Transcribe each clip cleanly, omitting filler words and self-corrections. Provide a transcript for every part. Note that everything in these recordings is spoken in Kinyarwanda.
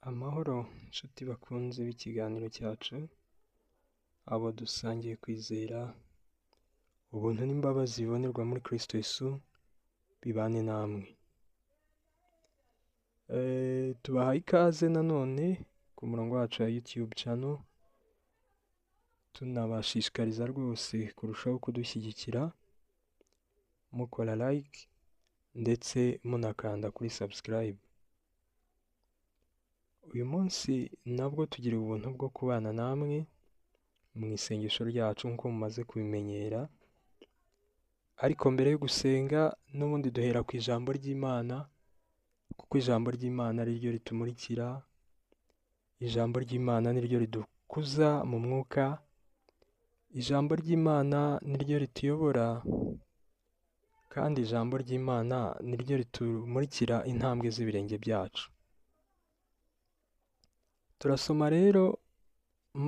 Amahoro nshuti bakunze b'ikiganiro cyacu, abo dusangiye kwizera, ubuntu n'imbabazi bibonerwa muri Kristo Yesu bibane namwe. Tubahaye ikaze nanone ku murongo wacu wa YouTube channel, tunabashishikariza rwose kurushaho kudushyigikira, mukora like ndetse munakanda kuri subscribe. Uyu munsi nabwo tugira ubuntu bwo kubana namwe mu isengesho ryacu nk'uko mumaze kubimenyera, ariko mbere yo gusenga n'ubundi duhera ku ijambo ry'Imana, kuko ijambo ry'Imana ari ryo ritumurikira, ijambo ry'Imana ni ryo ridukuza mu mwuka, ijambo ry'Imana ni ryo rituyobora, kandi ijambo ry'Imana ni ryo ritumurikira intambwe z'ibirenge byacu. Turasoma rero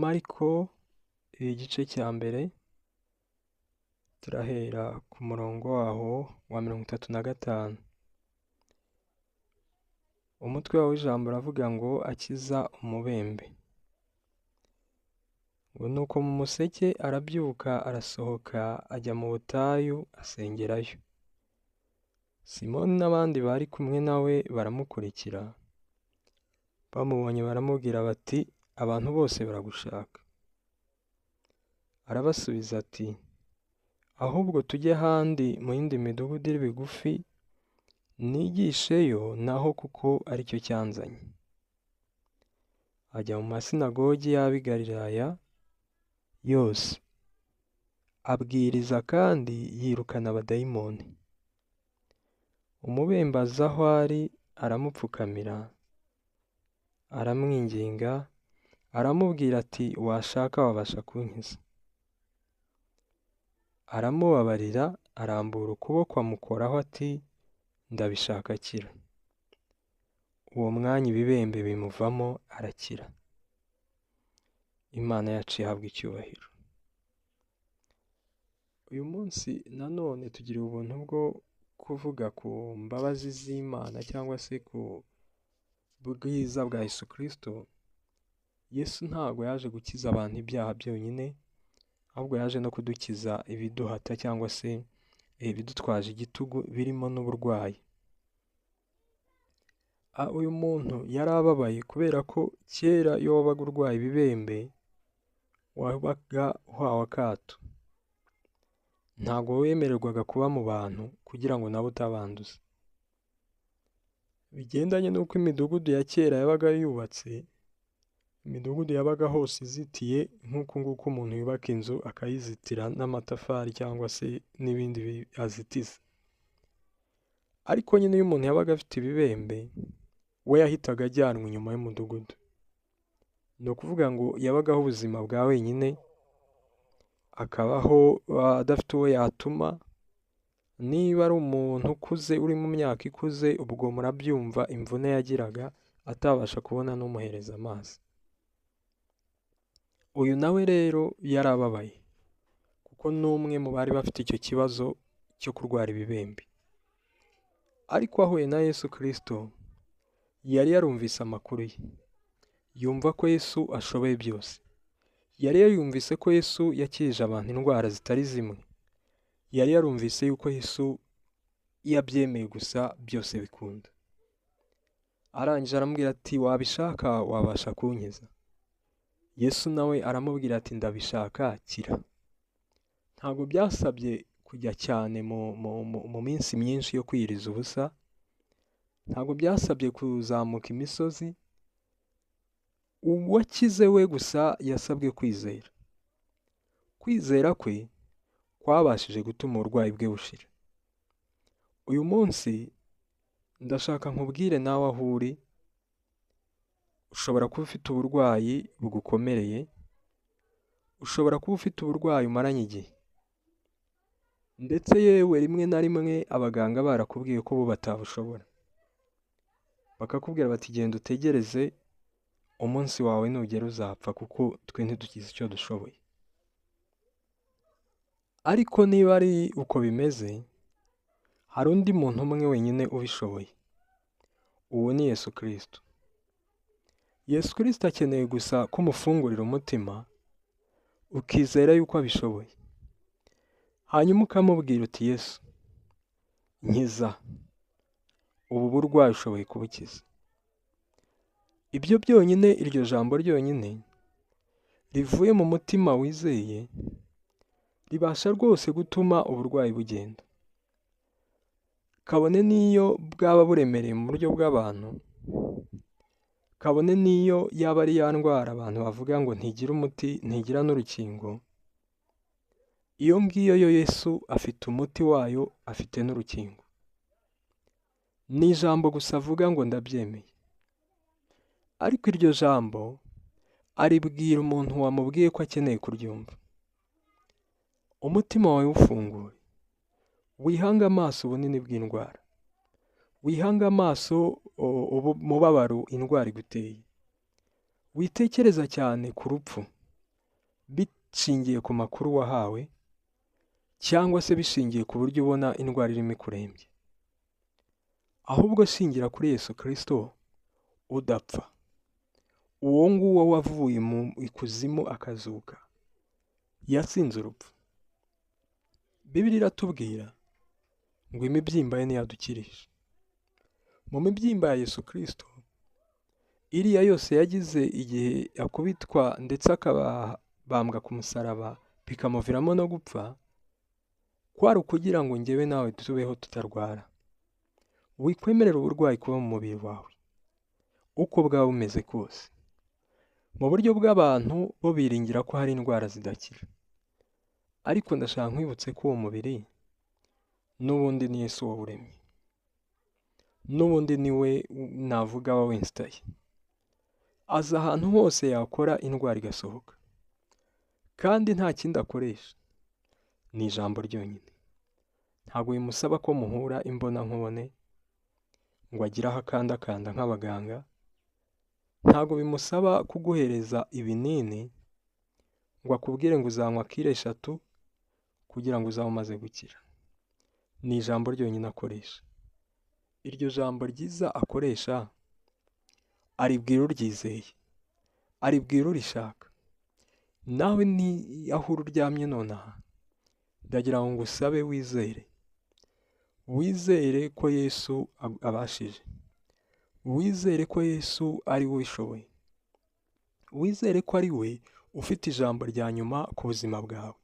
Mariko igice cya mbere, turahera ku murongo waho wa 35. Umutwe w'ijambo uravuga ngo akiza umubembe. Ngo nuko mu museke arabyuka arasohoka ajya mu butayu asengerayo. Simoni n'abandi bari kumwe nawe baramukurikira, bamubonye baramubwira bati abantu bose baragushaka. Arabasubiza ati ahubwo tujye ahandi mu yindi midugudu iri bigufi, nigisheyo naho kuko aricyo cyanzanye. Ajya mu masinagogi y'ab'i Galilaya yose, abwiriza kandi yirukana abadayimoni. Umubembe aza aho ari aramupfukamira, aramwinginga, aramubwira ati washaka wabasha kunkiza. Aramubabarira, arambura ukuboko amukoraho ati ndabishaka akira. Uwo mwanya ibibembe bimuvamo arakira. Imana yacu ihabwa icyubahiro. Uyu munsi nanone tugira ubuntu bwo kuvuga ku mbabazi z'Imana cyangwa se ku bwiza bwa Yesu Kristo. Yesu ntabwo yaje gukiza abantu ibyaha byonyine, ahubwo yaje no kudukiza ibiduhata cyangwa se ibidutwaje igitugu birimo n'uburwayi. Uyu muntu yari ababaye kubera ko kera iyo wabaga urwaye ibibembe wabaga uhawe akato, ntabwo wemererwaga kuba mu bantu kugira ngo nabo utabanduza. Bigendanye n'uko imidugudu ya kera yabaga yubatse, imidugudu yabaga hose izitiye nk'uku nguku umuntu yubaka inzu akayizitira n'amatafari cyangwa se n'ibindi azitiza. Ariko nyine iyo umuntu yabaga afite ibibembe, we yahitaga ajyanwa inyuma y'umudugudu. Ni ukuvuga ngo yabagaho ubuzima bwa wenyine, akabaho adafite uwo yatuma, niba ari umuntu ukuze uri mu myaka ikuze, ubwo murabyumva imvune yagiraga atabasha kubona n'umuhereza amazi. Uyu nawe rero yarababaye, kuko n'umwe mu bari bafite icyo kibazo cyo kurwara ibibembe. Ariko ahuye na Yesu Kristo, yari yarumvise amakuru ye, yumva ko Yesu ashoboye byose. Yari yarumvise ko Yesu yakirije abantu indwara zitari zimwe. Yari yarumvise yuko Yesu yabyemeye gusa byose bikunda. Arangije aramubwira ati wabishaka wabasha kunkiza. Yesu nawe aramubwira ati ndabishaka kira. Ntabwo byasabye kujya cyane mu minsi myinshi yo kwiyiriza ubusa, ntabwo byasabye kuzamuka imisozi, uwakize we gusa yasabwe kwizera. Kwizera kwe kwabashije gutuma uburwayi bwe bushira. Uyu munsi ndashaka nkubwire nawe aho uri, ushobora kuba ufite uburwayi bugukomereye, ushobora kuba ufite uburwayi umaranye igihe, ndetse yewe rimwe na rimwe abaganga barakubwiye ko bo batabushobora, bakakubwira bati genda utegereze umunsi wawe nugera uzapfa kuko twe ntitugize icyo dushoboye. Ariko niba ari uko bimeze, hari undi muntu umwe wenyine ubishoboye, uwo ni Yesu Kristo. Yesu Kristo akeneye gusa ko umufungurira umutima, ukizera yuko abishoboye. Hanyuma ukamubwira uti Yesu, nkiza, ubu burwayi ushoboye kubukiza. Ibyo byonyine, iryo jambo ryonyine rivuye mu mutima wizeye, ribasha rwose gutuma uburwayi bugenda. Kabone n'iyo bwaba buremereye mu buryo bw'abantu, kabone n'iyo yaba ari ya ndwara abantu bavuga ngo ntigira umuti, ntigira n'urukingo, iyo ngiyo yo Yesu afite umuti wayo, afite n'urukingo. Ni ijambo gusa avuga ngo ndabyemeye. Ariko iryo jambo aribwira umuntu wamubwiye ko akeneye kuryumva. Umutima wawe ufungure, wihange amaso ubunini bw'indwara, wihange amaso umubabaro indwara iguteye, witekereza cyane ku rupfu bishingiye ku makuru wahawe cyangwa se bishingiye ku buryo ubona indwara irimo ikurembye. Ahubwo shingira kuri Yesu Kristo udapfa, uwo nguwo wavuye mu ikuzimu akazuka, yatsinze urupfu. Bibiliya iratubwira ngo imibyimba ye ntiyadukirisha. Mu mibyimba ya Yesu Kristo, iriya yose yagize igihe akubitwa ndetse akabambwa ku musaraba bikamuviramo no gupfa, kwari ukugira ngo njyewe nawe tubeho tutarwara. Wikwemerera uburwayi kuba mu mubiri wawe, uko bwaba bumeze kose. Mu buryo bw'abantu bo biringira ko hari indwara zidakira, ariko ndashaka nkwibutse ko uwo mubiri n'ubundi ni Yesu wawuremye, n'ubundi ni we navuga wawensitaye. Aza ahantu hose yakora indwara igasohoka, kandi nta kindi akoresha, ni ijambo ryonyine. Ntabwo bimusaba ko muhura imbonankubone ngo agire aho akandakanda nk'abaganga, ntabwo bimusaba kuguhereza ibinini ngo akubwire ngo uzanywa kiro 3 kugira ngo uzabe umaze gukira. Ni ijambo ryonyine akoresha. Iryo jambo ryiza akoresha aribwira uryizeye, aribwira urishaka. Nawe ni aho uryamye nonaha, ndagira ngo ngusabe wizere, wizere ko Yesu abashije, wizere ko Yesu ari we ubishoboye, wizere ko ari we ufite ijambo rya nyuma ku buzima bwawe.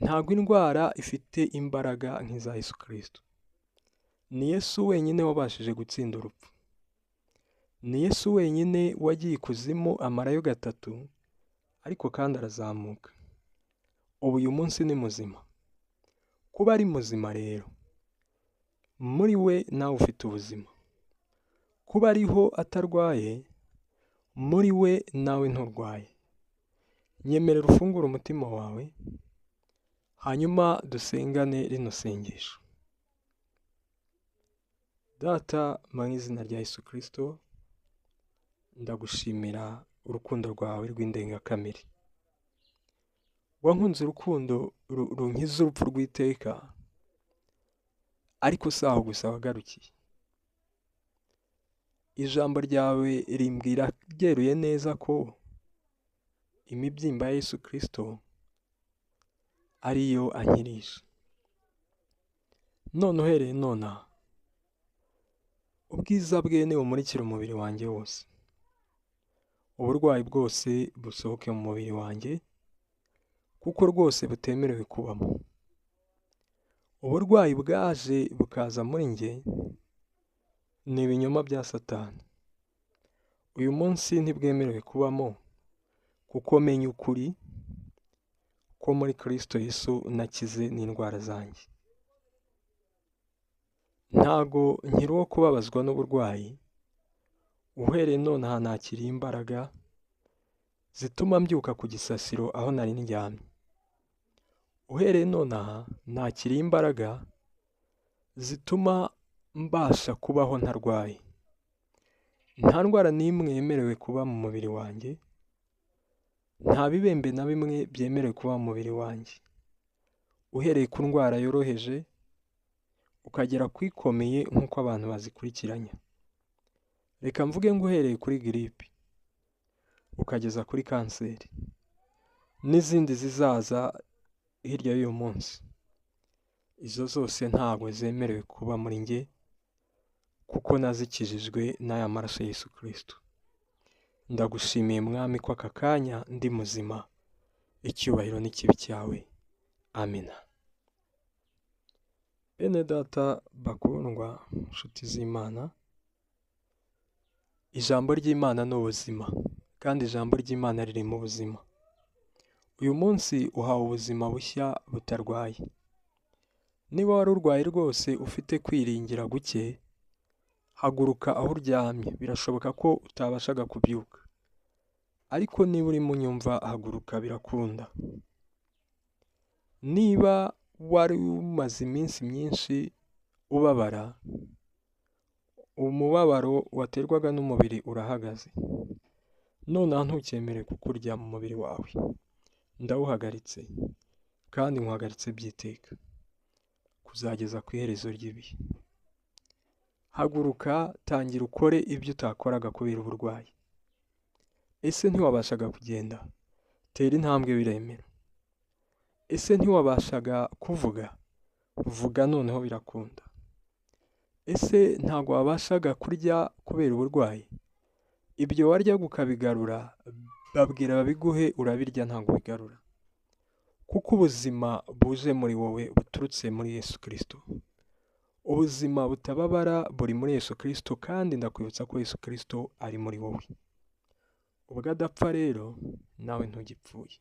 Ntabwo indwara ifite imbaraga nk'iza Yesu Kristo. Ni Yesu wenyine wabashije gutsinda urupfu. Ni Yesu wenyine wagiye ikuzimu amarayo 3, ariko kandi arazamuka. Ubu uyu munsi ni muzima. Kuba ari muzima rero, muri we nawe ufite ubuzima. Kuba ariho atarwaye, muri we nawe nturwaye. Nyemerera ufungure umutima wawe, hanyuma dusengane rino sengesho. Data, mu izina rya Yesu Kristo, ndagushimira urukundo rwawe rw'indengakamere. Wankunze urukundo runkiza urupfu rw'iteka, ariko si aho gusa wagarukiye. Ijambo ryawe rimbwira ryeruye neza ko imibyimba ya Yesu Kristo ariyo ankirisha. None uhereye nonaha, ubwiza bwe nibumurikira umubiri wanjye wose. Uburwayi bwose busohoke mu mubiri wanjye, kuko rwose butemerewe kubamo. Uburwayi bwaje bukaza muri njye ni ibinyoma bya Satani. Uyu munsi ntibwemerewe kubamo, kuko menya ukuri ko muri Kristo Yesu nakize n'indwara zanjye. Ntago nkiri uwo kubabazwa n'uburwayi, uhereye nonaha nakiriye imbaraga zituma mbyuka ku gisasiro aho nari ndyamye. Uhereye nonaha nakiriye imbaraga zituma mbasha kubaho ntarwaye. Nta ndwara n'imwe yemerewe kuba mu mubiri wanjye, nta bibembe na bimwe byemerewe kuba mu mubiri wanjye. Uhereye ku ndwara yoroheje ukagera ku ikomeye nk'uko abantu bazikurikiranya. Reka mvuge ngo uhereye kuri giripe ukageza kuri kanseri n'izindi zizaza hirya y'uyu munsi, izo zose ntabwo zemerewe kuba muri njye kuko nazikijijwe n'aya maraso Yesu Kristo. Ndagushimiye Mwami ko aka kanya ndi muzima, icyubahiro n'ikibi cyawe. Amina. Bene data bakundwa, nshuti z'Imana, ijambo ry'Imana ni ubuzima, kandi ijambo ry'Imana riri mu buzima. Uyu munsi uhawe ubuzima bushya butarwaye. Niba wari urwaye rwose ufite kwiringira guke, haguruka aho uryamye, birashoboka ko utabashaga kubyuka, ariko niba urimo unyumva haguruka, birakunda. Niba wari umaze iminsi myinshi ubabara, umubabaro waterwaga n'umubiri urahagaze, nonaha ntukemere kukurya mu mubiri wawe, ndawuhagaritse kandi nkuhagaritse by'iteka kuzageza ku iherezo ry'ibihe. Haguruka, tangira ukore ibyo utakoraga kubera uburwayi. Ese ntiwabashaga kugenda? Tera intambwe biremera. Ese ntiwabashaga kuvuga? Vuga noneho birakunda. Ese ntabwo wabashaga kurya kubera uburwayi? Ibyo waryaga ukabigarura, babwira babiguhe urabirya ntabwo ubigarura, kuko ubuzima buje muri wowe buturutse muri Yesu Kristo. Ubuzima butababara buri muri Yesu Kristo, kandi ndakwibutsa ko Yesu Kristo ari muri wowe. Ubwo adapfa rero nawe ntugipfuye,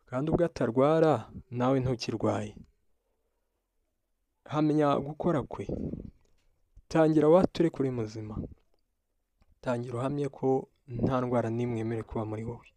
kandi ubwo atarwara nawe ntukirwaye. Hamya gukora kwe, tangira wature kuri muzima, tangira uhamye ko nta ndwara n'imwe yemerewe kuba muri wowe.